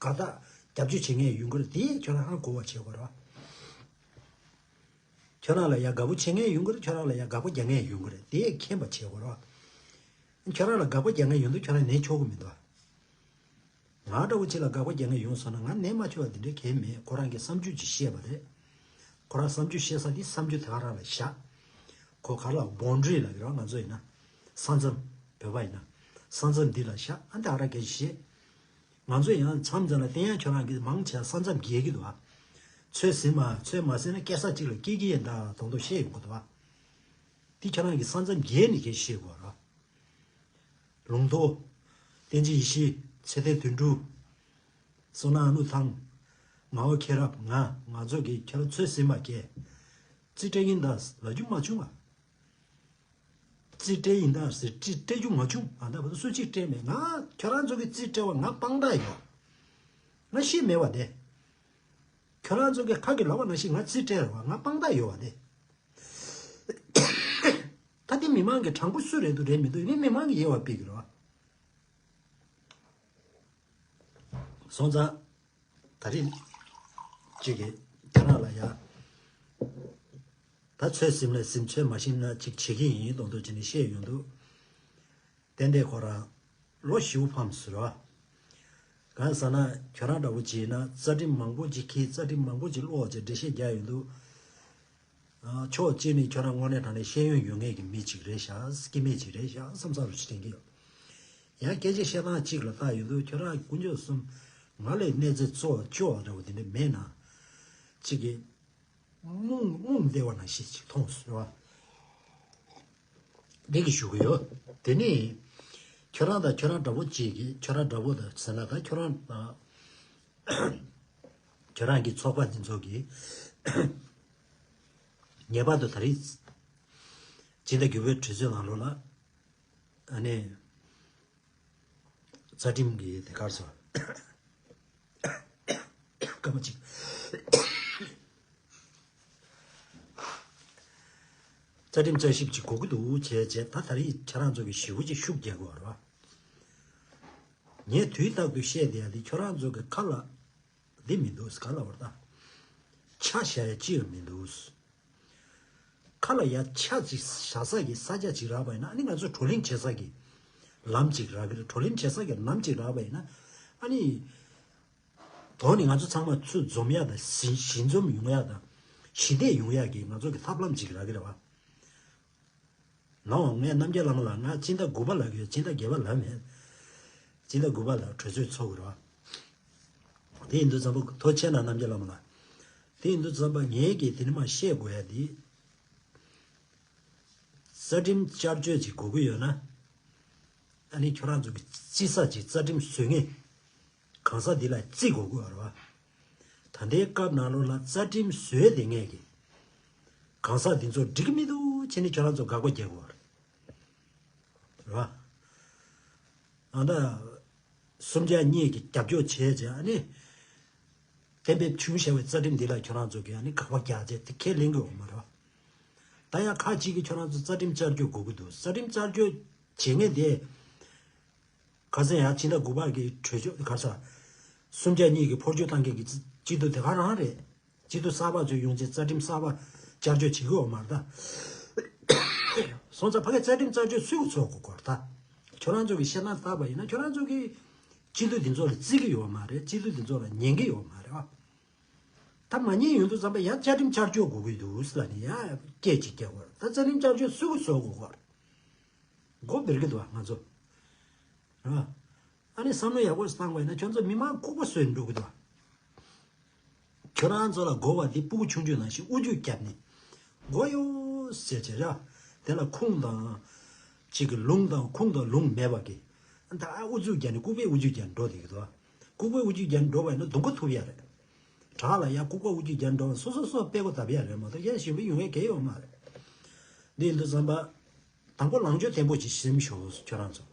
དགག་རྟགས་རྒྱབ་སྐྱོར་བྱེད་མཁན་ཡང་ཡོང་གི་རེད། དེ་ཁྱོད་རང་ཧ་གོ་བ་བྱེད་དགོས་རེད་བ། ཁྱོད་རང་ལ་ཡ་དགའ་པོ་བྱེད་མཁན་ཡོང་གི་རེད། ཁྱོད་རང་ལ་ཡ་དགག་པ་རྒྱག་མཁན་ཡོང་གི་རེད། དེ་མཁྱེན་པ་བྱེད་དགོས་རེད་བ། ཁྱོད་རང་ལ་དགག་པ་རྒྱག་མཁན་ཡོང་དུས་ཁྱོད་རང་ནད་ཆོག་གི་མི་འདུག་བ། ང་འདྲ་བོ་ཅིག་ལ་དགག་པ་རྒྱག་མཁན་ཡོང་སོང་ན་ང་ནད་མ་ཆོག་པ་དེ་འདྲའི་གང་ཡང་མེད། ཁོ་རང་གི་བསམ་ཚུལ་ཅིག་བཤད་པ་རེད། ཁོ་རང་བསམ་ཚུལ་བཤད་ས་དེ་བསམ་ཚུལ་དེ་ག་རང་ལ་བཞག་ཁོ་ག་ལ་བོན་ཌ་རི་ལབ་ཀྱི་རེད་བ། ང་ཚོ་ཡིན་ན་ས་མཚམས། བོད་པ་ཡིན་ན་ས་མཚམས་འདི་ལ་བཞག་ཨ་འདི་ག་རང་གལ་ཆེ། ང་ཚོ་ཡང་མཚམས་མཚམས་ལ་བསྟན་ཡག་ཁྱོད་རང་གིས་མང་ཆེ་བ་ས་མཚམས་བརྒལ་གྱི་འདུག་བ། ཚོད་ཟིན་མ་ཚོད་མ་ཟིན་ན་སྐད་ས་གཅིག་ལ་སྐྱེལ་གྱི་ཡིན་ད་དོན་དུ་བཤད་ཡོང་གི་འདུག་བ། འདི་ཁྱོད་རང་གིས་ས་མཚམས་བརྒལ་ནས་གལ་ཆེ་དགོས་རེད་བ། ལུང་རྟོགས། བསྟན་འཛིན་ཡེ་ཤེས། ཚེ་བརྟན་དོན་གྲུབ། བསོད་ནམས་ཨ་ནུ་ཐང་། ངག་དབང་མཁྱེན་རབ། ང་ང་ཚོ་གིས་ཁྱོད་རང་ཚོད་ཟིན་པ་སྐད། རྩིས་སྤྲད་ཀྱིན་གདའ་ལབ་རྒྱུ་མ་བྱུང་ང་། རྩིས་སྤྲད་ཡིན་ད་ཟེར་རྩིས་སྤྲད་རྒྱུ་མ་བྱུང་། ཨ་ད་བར་དུ་སུ་གཅིག་སྤྲད་མེད། ང་ཁྱོད་རང་ཚོ་གི་རྩིས་སྤྲད་པ་ང་དཔང་རྟགས་ཡོད། ང་ཤི་མེད་པ་དེ། ཁྱོད་རང་ཚོ་གི་ཁ་གི་ལབ་པ་ནང་བཞིན་ང་རྩིས་སྤྲད་རེད་བ། ང་དཔང་རྟགས་ཡོད་བ་དེ། ད་དེ་མི་མང་གི་དྲང་པོ་སུ་རེད་འདུག་རེད་མི་འདུག་ཡིན་ནའི་མི་མང་གི་དབྱེ་བ་ཕྱེ་གི་རེད་བ། སོང་ཙང་། ད་རེས་གཅིག་གིས་ཁྱེད་རང་ལ་ཡ། ད་ཚོད་ཟིན་ལས་ཟིན། ཚོད་མ་ཟིན་ན་གཅིག་བྱེད་ཀྱི་ཡིན་མདོག་མདོག་བྱས་ནས་བཤད་ཡོང་དུས། ཏན་ཏན་ཁོ་རང་ལོ་བཞི་བོ་ཕམ་ཟེར་བ། གང་ཟེར་ན་ཁྱོད་རང་འདྲ་བོ་བྱས་ན་རྩ་ཁྲིམས་མང་པོ་ཅིག་འཁྱེར། རྩ་ཁྲིམས་མང་པོ་ཅིག་ཀློག་བྱས་འགྲེལ་བཤད་རྒྱག་ཡོང་དུས། ཕྱོགས་གཅིག་ནས་ཁྱོད་རང་དངོས་གནས་དྲང་གནས་ཤེས་ཡོན་ཡོད་མཁན་གྱི་མི་ཅིག་རེད་ཤག་སྐྱེ་དམན་ཅིག་རེད་ཤག་བསམ་བསམ་རུ་ཅིག་དྲན་གྱི་ཡོད། ཡང་སྐད་ཆ་བཤད་སྟངས་གཅིག་ལ་བལྟ་ཡོང་དུས་ཁྱོད་རང་དཀོན་མཆོག་གསུམ་ང་ལས་གནས་ཚད་གཙོ་བོ་སྐྱོ་བ་འདྲ་བོ་དེ་འདྲ་མེད་ན། གཅིག་གིས་རྨོངས་རྨོངས་བསྡད་པ་ནང་བཞིན་ཅིག་མཐོང་ཟེར་བ། འདི་གི་ཞུ་གི་ཡོད། དེ་ནི་ཁྱོད་རང་དང་ཁྱོད་རང་འདྲ་བོ་གཅིག་གིས། ཁྱོད་རང་འདྲ་བོ་དང་ཟེར་ན་ད་ཁྱོད་རང་དང་། ཁྱོད་རང་གི་ཚོགས་པ་འདི་ཚོ་གིས་ངེས་པར་དུ་ད་རེས་སྤྱི་ཟླ་བརྒྱད་པའི་དུས་ཚོད་ནང་ལོགས་ལ་ཨ་ནི་རྩ་ཁྲིམས་ཀྱི་དེ་གར་སོ་སྐར་མ་གཅིག་རྩ་ཁྲིམས་བསྐྱར་ཞིབ་ཅིག་དགོས་ཀྱི་འདུག་བྱས་བྱས། ད་ད་རེས་ཁྱེད་རང་ཚོ་གི་ཞེ་པོ་ཅིག་ཤུགས་རྒྱག་དགོས་རེད་བ། ངས་དུས་རྟག་ཏུ་བཤད་བསྡད་ཡ་དེ་ཁྱོད་རང་ཚོ་གི་ཁ་ལ་འདི་མི་འདུག་ག་ལ་བར་ད། ཆ་བཞག་ཡ་ཅི་ཡང་མི་འདུག་ཁ་ལ་ཡ་ཆ་ཅིག་བཞག་ས་གི་ས་ཆ་ཅིག་རག་པ་ཡིན་ན། ཨ་ནི་ང་ཚོ་བགྲོ་གླེང་བྱེད་ས་གི་ལམ་ཅིག་རག་གི་རེད། བགྲོ་གླེང་བྱེད་ས་གི་ལམ་ཅིག་རག་པ་ཡིན་ན། ཨ་ནི་དོན་ནི་ང་ཚོ་ཚང་མ་ཚུར་འཛོམས་ཡ་དང་། ཞི་ཞི་འཛོམས་ཡོང་ཡ་དང་། ཞི་བདེ་ཡོང་ཡ་གི་ང་ཚོ་གི་ཐབས་ལམ་ཅིག་རག་གི་རེད་བ། ནའོ། ངས་རྣམ་རྒྱལ་བླ་མ་ལགས། ང་སྤྱི་ཟླ་དགུ་པ་ལབ་ཀྱི་ཡོད། སྤྱི་ཟླ་བརྒྱད་པ་ལབ་མེད། སྤྱི་ཟླ་དགུ་པ་ལ་གྲོས་ཚོགས་ཚོགས་དགོས་རེད་བ། དེ་ཡིན་དུས་ཙམ་པ་ཐུགས་རྗེ་གནང་རྣམ་རྒྱལ་བླ་མ་ལགས། དེ་ཡིན་དུས་ཙམ་པ་ངས་ཀྱིས་དེ་ནི་མ་བཤད་དགོས་ཡ་དེ། རྩ་ཁྲིམས་བསྐྱར་བཅོས་ཅིག་དགོས་ཀྱི་ཡོད་ན། ཨ་ནི་ཁྱོད་རང་ཚོ་གི་རྩིས་ས་ཅིག་རྩ་ཁྲིམས་བཟོ་མཁན་གང་ཟག་འདི་ལ་རྩིས་དགོས་ཀྱི་ཡོད་རེད་བ། ད་ལྟའི་སྐབས་ནང་ལོགས་ལ་རྩ་ཁྲིམས་བཟོས་བསྡད་མཁན་གྱི་གང་ཟག་འདི་ཚོ་འགྲིག་གི་མི་འདུག་བྱས་ནས་ཁྱོད་རང་ཚོ་དགག་པ་རྒྱག་དགོས་རེད། རེད་བ། ཨ་ད། སུམ་བརྒྱ་གཉིས་ཀྱིས་རྒྱབ་སྐྱོར་བྱས་བྱས། ཨ་ནི་གཏན་འབེབས་བྱུང་བཞག་པའི་རྩ་ཁྲིམས་འདི་ལ་ཁྱོད་རང་ཚོ་གིས་ཨ་ནི་དགག་པ་རྒྱག་བྱས་དེ་ཁས་ལེན་གྱི་ཡོད་མ་རེད་བ། ད་ཡང་ཁ་ཅིག་གིས་ཁྱོད་རང་ཚོ་རྩ་ཁྲིམས་བསྐྱར་བཅོས་དགོས་ཀྱི་འདུག་རྩ་ཁྲིམས་བསྐྱར་བཅོས་བྱེད་མཁན་དེ། ཁ་སང་ཡང་ཕྱི་ཟླ་དགུ་པ་གི་གྲོས་ཆོད་ག་རེ་ཟ། སུམ་བརྒྱ་གཉིས་ཀྱིས་འཕོ་འགྱུར་བཏང་མཁན་གྱི་སྤྱི་འཐུས་དེ་ག་རང་རེད། སྤྱི་འཐུས་གསར་པ་ཚོས་ཡོང་ཚེ་རྩ་ཁྲིམས་གསར་པ་བསྐྱར་བཅོས་བྱེད་ཀྱི་ཡོད་མ་རེད་ད། སོང་ཙང་ཕ་གིར་རྩ་ཁྲིམས་བསྐྱར་བཅོས་སུས་ཚོགས་དགོས་ཀྱི་རེད་ད། ཁྱོད་རང་ཚོ་གིས་བཤད་སྟངས་བལྟས་པ་ཡིན་ན་ཁྱོད་རང་ཚོ་གིས་སྤྱི་འཐུས་དེ་ཚོ་ལ་བརྩི་གི་ཡོད་མ་རེད། སྤྱི་འཐུས་དེ་ཚོ་ལ་ཉན་གི་ཡོད་མ་རེད་བ། ད་མ་ཉན་ཡོང་དུས་ཙམ་པ་ཡང་རྩ་ཁྲིམས་བསྐྱར་བཅོས་དགོས་ཀྱི་འདུག་ཟེར་ལབ་ནས་ཡང་སྐད་ཅིག་རྒྱག་དགོས་རེད་ད། རྩ་ཁྲིམས་བསྐྱར་བཅོས་སུས་ཚོགས་དགོས་ཀྱི་རེད། མགོ་སྦེར་གྱི་འདུག་བ་ང་ཚོ། རེད་བ། ཨ་ནི་བསམ་བློ་ཡག་པོ་བཏང་བ་ཡིན་ན་ཁྱོད་ཚོ་མི་མང་ལྐུགས་པ་བཟོས་འགྲོ་གི་འདུག་བ། ཁྱོད་རང་ཚོ་ལ་དགོས་པ་འདི་སྤུ་གུ་ཆུང་ཆུང་ནང་བཞིན་དབུ་ཁྱུད་བརྒྱབ་ནས། དགོས་ཡོད་ཟེར་བྱས་ར། དེ་ལ་ཁུངས་དང་། གཅིག་གི་ལུང་དང་ཁུངས་དང་ལུང་མེད་པ་གི། ད་ཨ་དབུ་ཁྱུད་བརྒྱབ་ནས་ལྐུགས་པའི་དབུ་ཁྱུད་བརྒྱབ་ནས་འགྲོ་བསྡད་ཀྱི་འདུག་བ། ལྐུགས་པའི་དབུ་ཁྱུད་བརྒྱབ་ནས་འགྲོ་བ་ཡིན་ན་སྡུག་ག་ཐུག་ཡ་རེད། བྲག་ལ་ཡ་ལྐུགས་པ་དབུ་ཁྱུད་བརྒྱབ་ནས་འགྲོ་བ་སོ་སོ་སོ་དཔེ་གོ་བརྡབ་ཡ་རེད་མ་གཏོགས་ཡ་ཞིམ་པོ་ཡོང་ཡ་གལ་ཡོད་མ་རེད། འདི་ཡིན་དུས་ཙམ་པ། དང་པོ་ལངས་ཕྱོགས་བརྟན་པོ་ཅིག་སེམས་ཤོག་ཁྱོད་རང་ཚོ།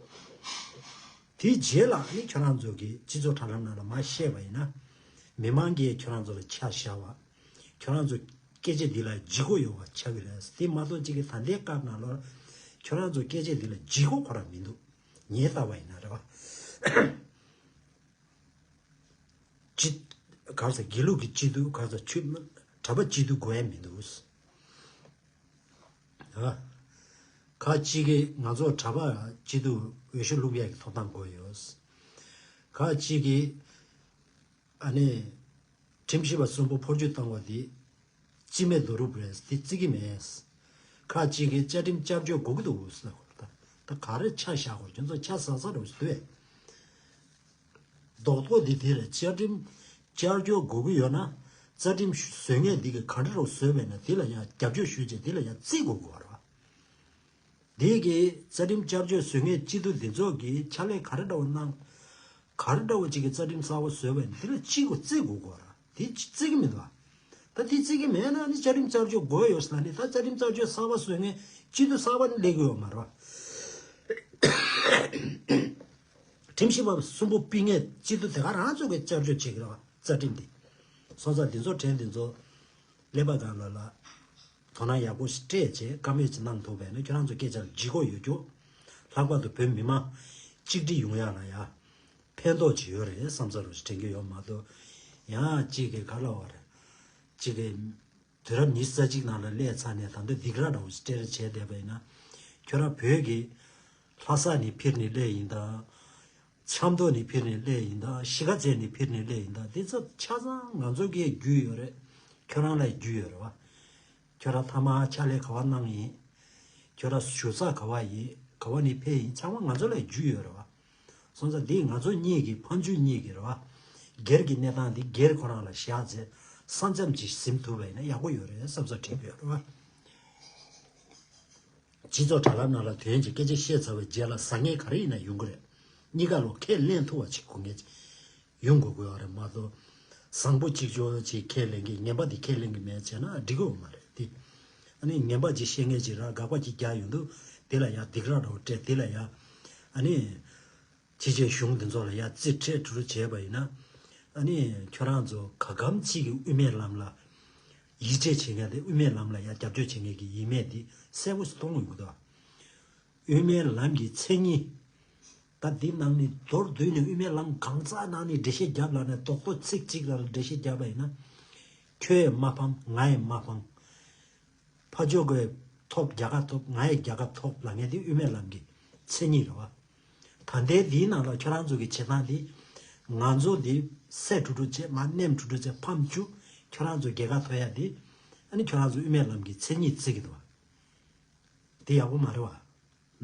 དེའི་རྗེས་ལ་ནི་ཁྱོད་རང་ཚོ་གི་སྤྱི་ཚོགས་དྲ་ལམ་ནང་ལ་མར་བཤད་པ་ཡིན་ན། མི་མང་གིས་ཁྱོད་རང་ཚོ་ལ་ཆ་བཞག་པ། ཁྱོད་རང་ཚོ་སྐད་ཆ་འདི་ལ་ལྗིད་ཁོག་ཡོད་པ་ཆགས་ཀྱི་རེད། དེ་མ་གཏོགས་གཅིག་གི་ད་ལྟའི་སྐབས་ནང་ལོགས་ཁྱོད་རང་ཚོ་སྐད་ཆ་འདི་ལ་ལྗིད་ཁོག་ཁོ་རང་མི་འདུག་ངས་ལྟ་བ་ཡིན་ན་རེད་བ། སྤྱི། ག་རེ་ཟེར། དགེ་ལུགས་ཀྱི་སྤྱི་འཐུས། ག་རེ་ཟེར། ཆོས། གྲྭ་པ་སྤྱི་འཐུས་དགོས་ཡ་མི་འདུག་ཨ། ཁ་ཅིག་གིས་ང་ཚོ་གྲྭ་པ་སྤྱི་འཐུས་འོས་ཤོག་བླུག་ཡ་གི་ཐོབ་ཐང་དགོས་ཡོད། ཁ་ཅིག་གིས་ཨ་ནི་ཁྲིམས་ཞིབ་པ་གསུམ་པོ་འཕོ་འགྱུར་བཏང་བ་དེ་སྤྱི་མེད་རྡོ་རུབ་རེད། དེ་བརྩི་གི་མེད། ཁ་ཅིག་གིས་བཅའ་ཁྲིམས་བསྐྱར་བཅོས་དགོས་ཀྱི་འདུག་ཟེར། ད་ད་ག་རེ་ཆ་བཞག་དགོས། ཁྱོད་ཚོ་ཆ་བཟང་ས་རེད་ཟེར་དུས། རྡོག་རྡོག་འདི་དེ་རེད། བཅའ་ཁྲིམས་བསྐྱར་བཅོས་དགོས་ཀྱི་ཡོད་ན། རྩ་ཁྲིམས་བཟོ་མཁན་འདི་གིས་ག་འདྲ་རུ་བཟོས་པས་ན་དེ་ལ་ཡང་རྒྱབ་སྐྱོར་ཞུས་བྱས་དེ་ལ་ཡང་རྩིས་དགོས་དགོས་པ་རེད། འདི་གིས་རྩ་ཁྲིམས་བསྐྱར་བཅོས་བཟོ་མཁན་སྤྱི་འཐུས་འདི་ཚོ་གིས་ཕྱག་ལས་ག་རེ་འདྲ་བོ་གནང་། ག་རེ་འདྲ་བོ་ཅིག་གིས་རྩ་ཁྲིམས་གསར་པ་བཟོས་པས་ན་དེ་ལ་ཅི་དགོས་རྩིས་དགོས་དགོས་པ་རེད། དེ་རྩིས་ཀྱི་མི་འདུག་བ། ད་དེ་བརྩི་གི་མེད་ན་ནི་བཅའ་ཁྲིམས་བསྐྱར་བཅོས་དགོས་ཡོད་ཟེར་ནི། ད་བཅའ་ཁྲིམས་བསྐྱར་བཅོས་གསར་པ་བཟོས་མཁན་སྤྱི་འཐུས་གསར་པ་ནི་སླེབས་ཀྱི་ཡོད་མ་རེད་བ། ཁྲིམས་ཞིབ་པ་གསུམ་པོ་ཕུད་མཁན་སྤྱི་འཐུས་དེ་ག་རང་ཚོ་གི་བསྐྱར་བཅོས་བྱེད་ཀྱི་རེད་བ། རྩ་ཁྲིམས་དེ། སོང་ཙང་འདི་ཚོ་དྲན་འདི་ཚོ་ཀླད་པ་སྒང་ལ་ལ་དོ་སྣང་ཡག་པོ་ཞིག་སྤྲད་བྱས་བཀའ་མོལ་ཅིག་གནང་ཐུབ་པས་ན་ཁྱོད་རང་ཚོ་སྐད་ཆ་ལ་ལྗིད་ཁོག་ཡོད་རྒྱུ། ལྷག་པར་དུ་བོད་མི་མང་གཅིག་སྒྲིལ་ཡོང་ཡག་ལ་ཡ་ཕན་ཐོགས་ཅིག་ཡོད་རེད་བསམ་ས་རུ་ཞིག་དྲན་གྱི་ཡོད་མ་གཏོགས། ཡང་གཅིག་གིས་ག་ལ་བ་རེད། གཅིག་གིས་དུས་རབས་ཉི་ཤུ་རྩ་གཅིག་ནང་ལ་སླེབས་ཚར་ནས་ད་ལྟ་སྡིགས་ར་འདྲ་བོ་ཞིག་སྤྲད་རེས་བྱས་བསྡད་པ་ཡིན་ན། ཁྱོད་རང་བོད་ཀྱི་ལྷ་ས་ནས་ཕེབས་ནས་སླེབས་ཡིན་ད། ཆབ་མདོ་ནས་ཕེབས་ནས་སླེབས་ཡིན་ད། གཞིས་ཀ་རྩེ་ནས་ཕེབས་ནས་སླེབས་ཡིན་ད། དེ་ཚོ་ཆ་ཚང་ང་ཚོ་གིས་རྒྱུས་ཡོད་རེད། ཁྱོད་རང་ལ་རྒྱུས་ཡོད་རེད་བ། ཁྱོད་རང་ཐ་མ་ཕྱག་ལས་ག་བ་གནང་ཡིན། ཁྱོད་རང་བཞུགས་ས་ག་བ་ཡིན། ག་བ་ནས་ཕེབས་ཡིན། ཚང་མ་ང་ཚོ་ལ་རྒྱུས་ཡོད་རེད་བ། སོང་ཙང་འདི་ང་ཚོ་གཉིས་ཀྱི་ཕ་འཇུ་གཉིས་ཀྱི་རེད་བ། སྒེར་གྱི་གནས་སྟངས་འདི་སྒེར་ཁོ་རང་ལ་བཞག་ཚེ་ས་མཚམས་ཅིག་ཟིན་ཐུབ་པ་ཡིན་ན་ཡག་པོ་ཡོད་རེད་བསམ་ས་དྲན་གྱི་ཡོད་རེད་བ། སྤྱི་ཚོགས་དྲ་ལམ་ནང་ལ་དོན་གྱི་སྐད་ཆ་བཤད་ཚར་བའི་རྗེས་ལ་བཟང་ངན་ག་རེ་ཡིན་ན་ཡོང་གི་རེད། གཉིས་ཀ་ལོ་ཁས་ལེན་ཐུབ་པ་ཅིག་དགོས་ངེས་ཡོང་དགོས་ཀྱི་ཡོད་རེད་མ་གཏོགས། བཟང་པོ་གཅིག་ཅོག་ཅིག་ཁས་ལེན་གྱི་ངན་པ་དེ་ཁས་ལེན་གྱི་མེད་བྱས་ན་འགྲིག་གི་ཡོད་མ་རེད་དེ། ཨ་ནི་ངན་པ་ཅིག་བཤད་མཁན་ཅིག་ར་དགག་པ་ཅིག་རྒྱག་ཡོང་དུས་དེ་ལ་ཡང་སྡིགས་ར་འདྲ་བོ་སྤྲད། དེ་ལ་ཡང་ཨ་ནི་ཕྱི་རྒྱལ་གཞུང་དེ་ཚོ་ལ་ཡང་རྩིས་སྤྲད་འགྲོ་རུ་བྱས་པ་ཡིན་ན། ཨ་ནི་ཁྱོད་རང་ཚོ་ག་གམ་ཅིག་གི་དབུ་མའི་ལམ་ལ་ཡིད་ཆེས་བྱེད་མཁན་དེ། དབུ་མའི་ལམ་ལ་ཡང་རྒྱབ་སྐྱོར་བྱེད་མཁན་གྱི་ཡིན་མེད་དེ་གསལ་པོ་ཞིག་མཐོང་གི་འདུག་དབུ་མའི་ལམ་གྱི་མཚན་ཉིད། ད་འདི་ནང་ནས་མདོར་བསྡུས་ནས་དབུ་མའི་ལམ་གང་ཟག་ནང་ནས་འགྲེལ་བཤད་བརྒྱབ་ལབ་ནས་རྡོག་རྡོག་ཚིག་གཅིག་ལ་འགྲེལ་བཤད་བརྒྱབ་པ་ཡིན་ན། ཁྱོད་ཡང་མ་ཕམ། ང་ཡང་མ་ཕམ། ཕར་ཕྱོགས་ཀྱིས་ཐོབ་རྒྱལ་ཁ་ཐོབ། ང་ཡང་རྒྱལ་ཁ་ཐོབ་ལབ་མཁན་དེ་དབུ་མའི་ལམ་གྱི་མཚན་ཉིད་རེད་བ། ད་ལྟའི་འདིའི་ནང་ལ་ཁྱོད་རང་ཚོ་གི་བྱེད་སྟངས་འདི། ང་ཚོ་འདི་བསད་འགྲོ་འགྲོ་བྱས། མར་མནན་འགྲོ་འགྲོ་བྱས། ཕམ་བཅུག་ཁྱོད་རང་ཚོ་རྒྱལ་ཁ་ཐོབ་ཡ་འདི། ཨ་ནི་ཁྱོད་རང་ཚོ་དབུ་མའི་ལམ་གྱི་མཚན་ཉིད་བརྩི་གི་འདུག་བ། དེ་ཡག་པོ་མ་རེད་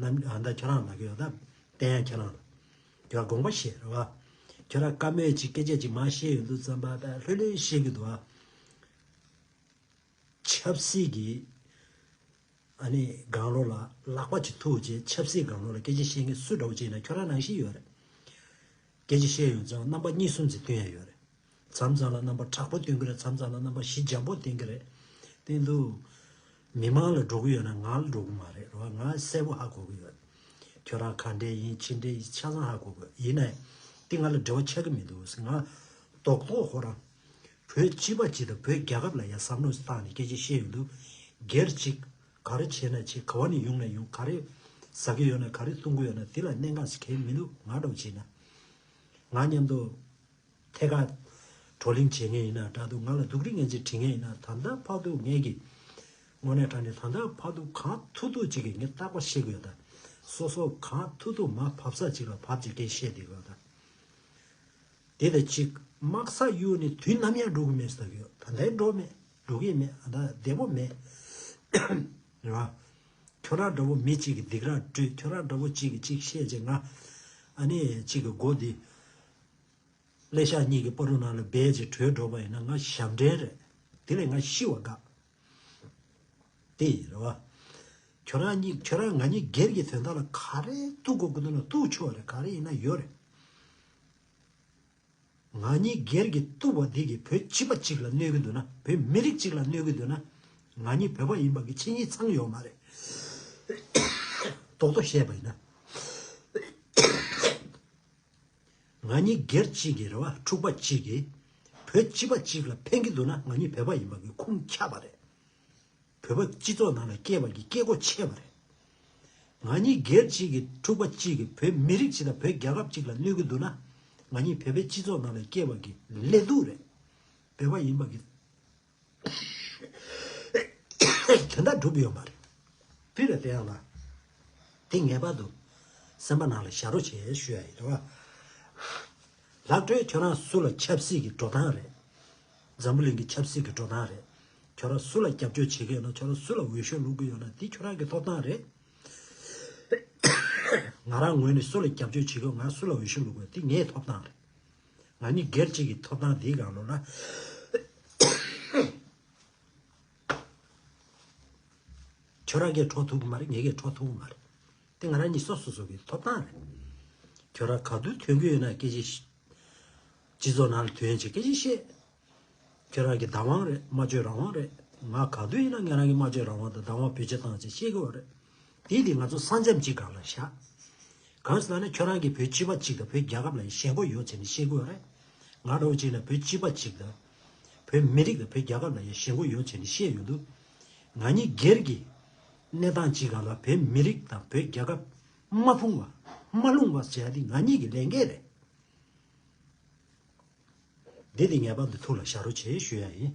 བ། ནམ་ཨ་ད་ཁྱོད་རང་ལ་གི་ཡོད་ད། བསྟན་ཡ་ཁྱོད་རང་ལ། ཁྱོད་དགོངས་པ་བཞེས་རེད་བ། ཁྱོད་རང་བཀའ་མོལ་ཅིག་སྐད་ཆ་ཅིག་མར་བཤད་ཡོང་དུས་ཙམ་པ་ད་ལྷོད་ལྷོད་བཤད་གི་འདུག་བ། ཆབ་སྲིད་ཀྱི་ཨ་ནི་སྒང་ལོགས་ལ་ལག་པ་ཅིག་ཐུག་བྱས། ཆབ་སྲིད་སྒང་ལོགས་ལ་སྐད་ཆ་བཤད་མཁན་སུ་འདྲ་བོ་ཅིག་ཡིན་ན་ཁྱོད་རང་ནང་བཞིན་ཡོད་རེད། སྐད་ཆ་བཤད་ཡོང་ཙང་རྣམ་པ་གཉིས་གསུམ་ཙམ་སྟོན་ཡ་ཡོད་རེད། མཚམས་མཚམས་ལ་རྣམ་པ་དྲག་པོ་སྟོན་གི་རེད། མཚམས་མཚམས་ལ་རྣམ་པ་ཞི་འཇམ་པོ་སྟོན་གི་རེད། སྟོན་དུས་མི་མང་ལ་འགྲོ་གི་ཡོད་ན་ང་ལ་འགྲོ་གི་མ་རེད་རེད་བ། ང་གསལ་པོ་ཧ་གོ་གི་ཡོད། ཁྱོད་རང་ག་འདྲས་ཡིན་ཅི་འདྲས་ཡིན་ཆ་ཚང་ཧ་གོ་གི་ཡོད། ཡིན་ནའི་དེ་ང་ལ་འབྲེལ་བ་ཆགས་གི་མི་འདུག་ང་རྡོག་རྡོག་ཁོ་རང་བོད་སྤྱི་པ་སྤྱི་དང་བོད་རྒྱལ་ཁབ་ལ་ཡ་བསམ་བློ་བཏང་ནས་སྐད་ཆ་བཤད་ཡོང་དུས། སྒེར་གཅིག་ག་རེ་བྱས་ན་བྱས། ག་བ་ནས་ཡོང་ན་ཡོང་། ག་རེ་ཟ་གི་ཡོད་ན། ག་རེ་འཐུང་གི་ཡོད་ན། དེ་ལ་གནད་འགག་ཞིག་གང་ཡང་མི་འདུག་ང་འདྲ་བོ་བྱས་ན། ང་མཉམ་དུ་ཐད་ཀར་བགྲོ་གླེང་བྱེད་མཁན་ཡིན་ན་འདྲ་འདུག་ང་ལ་སྡུག་རུས་ངན་ཚིག་འབྲི་མཁན་ཡིན་ན། ད་ལྟ་བར་དུ་ངས་ཀྱི་དངོས་གནས་དྲང་གནས་ད་ལྟ་བར་དུ་གང་ཐུབ་ཐུབ་ཅིག་གིས་ངས་རྟག་པར་བཤད་གི་ཡོད་ད། སོ་སོ་གང་ཐུབ་ཐུབ་མར་བབས་ས་ཅིག་ལ་བབས་ཅིག་སྐད་བཤད་བསྡད་གི་ཡོད་ད། དེ་དང་གཅིག་དམག་ས་གཡུག་ནས་དུས་ནམ་ཡང་འགྲོ་གི་མེད་ཟེར་གི་ཡོད། ད་ལྟའི་འགྲོ་མེད། འགྲོ་གི་མེད། ད་བདེ་པོ་མེད། རེད་བ། ཁྱོད་རང་འདྲ་བོ་མི་གཅིག་གིས་སྡིགས་ར་སྤྲོད། ཁྱོད་རང་འདྲ་བོ་གཅིག་གིས་གཅིག་བཤད་བྱས། ང་ཨ་ནི་གཅིག་གི་མགོ་འདི་ཀླད་ཤག་གཉིས་ཀྱི་བར་དུ་ནང་ལ་སྦས་བྱས་བྲོས་འགྲོ་བ་ཡིན་ན་ང་ཞབས་འདྲེན་རེད། དེ་ལས་ང་ཤི་བ་དགའ། དེ་ཡིན་རེད་བ། ཁྱོད་རང་གཉིས་ཁྱོད་རང་ང་གཉིས་སྒེར་གྱི་དོན་དག་ལ་ག་རེ་གཏུག་དགོས་ཀྱི་འདུག་ན་གཏུག་ཆོག་རེད། ག་རེ་ཡིན་ན་ཡོད་རེད། ང་གཉིས་སྒེར་གྱི་གཏུག་པ་འདི་གིས་བོད་སྤྱི་པ་གཅིག་ལ་གནོད་ཀྱི་འདུག་ན། བོད་མི་རིགས་གཅིག་ལ་གནོད་ཀྱི་འདུག་ན། ང་གཉིས་བོད་པ་ཡིན་པ་གི་ཆོས་ཉིད་ཚང་ཡོད་མ་རེད། རྡོག་རྡོག་བཤད་པ་ཡིན་ན། ང་གཉིས་སྒེར་གཅིག་གི་རེད་བ། འཁྲུག་པ་གཅིག་གིས་བོད་སྤྱི་པ་གཅིག་ལ་ཕན་གྱི་འདུག་ན། ང་གཉིས་བོད་པ་ཡིན་པ་གི་ཁུངས་ཆགས་པ་རེད། བོད་པ་སྤྱི་ཚོགས་ནང་ལ་སྐྱེས་པ་གི་སྐྱེ་སྒོ་ཆད་པ་རེད། ང་གཉིས་སྒེར་གཅིག་གི་འཁྲུག་པ་གཅིག་གིས་བོད་མི་རིགས་གཅིག་དང་བོད་རྒྱལ་ཁབ་གཅིག་ལ་གནོད་ཀྱི་འདུག་ན། ང་གཉིས་བོད་པའི་སྤྱི་ཚོགས་ནང་ལ་སྐྱེས་པ་གི་ལས་སྡུག་རེད། བོད་པ་ཡིན་པ་གི་དོན་དག་འགྲུབ་ཡོད་མ་རེད། དེ་ལ་བལྟས་ཡང་ལ། དེ་ངེས་པར་དུ་སེམས་པ་ནང་ལ་བཞག་རོགས་བྱེད་ཞུ་ཡ་ཡིན་རེད་བ། ལག་སྤྲོད་ཁྱོད་རང་སུ་ལ་ཆབ་སྲིད་ཀྱི་འགྲོ་སྟངས་རེད། འཛམ་བུ་གླིང་གི་ཆབ་སྲིད་ཀྱི་འགྲོ་སྟངས་རེད། ཁྱོད་རང་སུ་ལ་རྒྱབ་སྐྱོར་བྱེད་ཀྱི་ཡོད་ན། ཁྱོད་རང་སུ་ལ་འོས་ཤོག་བླུག་གི་ཡོད་ན། དེ་ཁྱོད་རང་གི་ཐོབ་ཐང་རེད། ང་རང་ངོས་ནས་སུ་ལ་རྒྱབ་སྐྱོར་བྱེད་ཀྱི་ཡོད། ང་སུ་ལ་འོས་ཤོག་བླུག་དགོས། དེ་ངའི་ཐོབ་ཐང་རེད། ང་གཉིས་སྒེར་གཅིག་གི་ཐོབ་ཐང་འདིའི་སྒང་ལོགས་ལ། ཁྱོད་རང་གིས་འཕྲོག་ཐུབ་ཀྱི་མ་རེད། ངས་ཀྱིས་འཕྲོག་ཐུབ་ཀྱི་མ་རེད། དེ་ང་རང་གཉིས་སོ་སོ་སོ་གི་ཐོབ་ཐང་རེད། ཁྱོད་རང་ག་དུས་ཐོན་གྱི་ཡོད་ན་སྐད་ཆ་བཤད། སྤྱི་ཚོགས་ནང་ལ་ཐོན་བྱས་སྐད་ཆ་བཤད། ཁྱོད་རང་གི་བདག་དབང་རེད། སྨྲ་བརྗོད་རང་དབང་རེད། ང་ག་དུས་ཡིན་ན་ང་རང་གི་སྨྲ་བརྗོད་རང་དབང་དང་བདག་དབང་བེད་སྤྱོད་བཏང་བྱས་བཤད་དགོས་པ་རེད། དེ་དེ་ང་ཚོ་ས་མཚམས་གཅིག་སྒང་ལ་བཞག་གང་ཟེར་ན་ཁྱོད་རང་གིས་བོད་སྤྱི་པ་གཅིག་དང་བོད་རྒྱལ་ཁབ་ལ་ཡང་ཞེན་ཁོག་ཡོད་བྱས་ནས་བཤད་དགོས་པ་རེད། ང་འདྲ་བོ་གཅིག་ལ་བོད་སྤྱི་པ་གཅིག་དང་། བོད་མི་རིགས་དང་བོད་རྒྱལ་ཁབ་ལ་ཡང་ཞེན་ཁོག་ཡོད་བྱས་ནས་བཤད་ཡོང་དུས། ང་གཉིས་སྒེར་གྱི་གནས་སྟངས་གཅིག་སྒང་ལ་བོད་མི་རིགས་དང་བོད་རྒྱལ་ཁབ་མ་ཕུང་བ། མ་ལྷུང་བ་བྱས་ཏེ་ང་གཉིས་ཀྱི་ལས་འགན་རེད། འདི་དེ་ངེས་པར་དུ་ཐུགས་ལ་བཞག་རོགས་བྱེད་ཞུ་ཡ་ཡིན།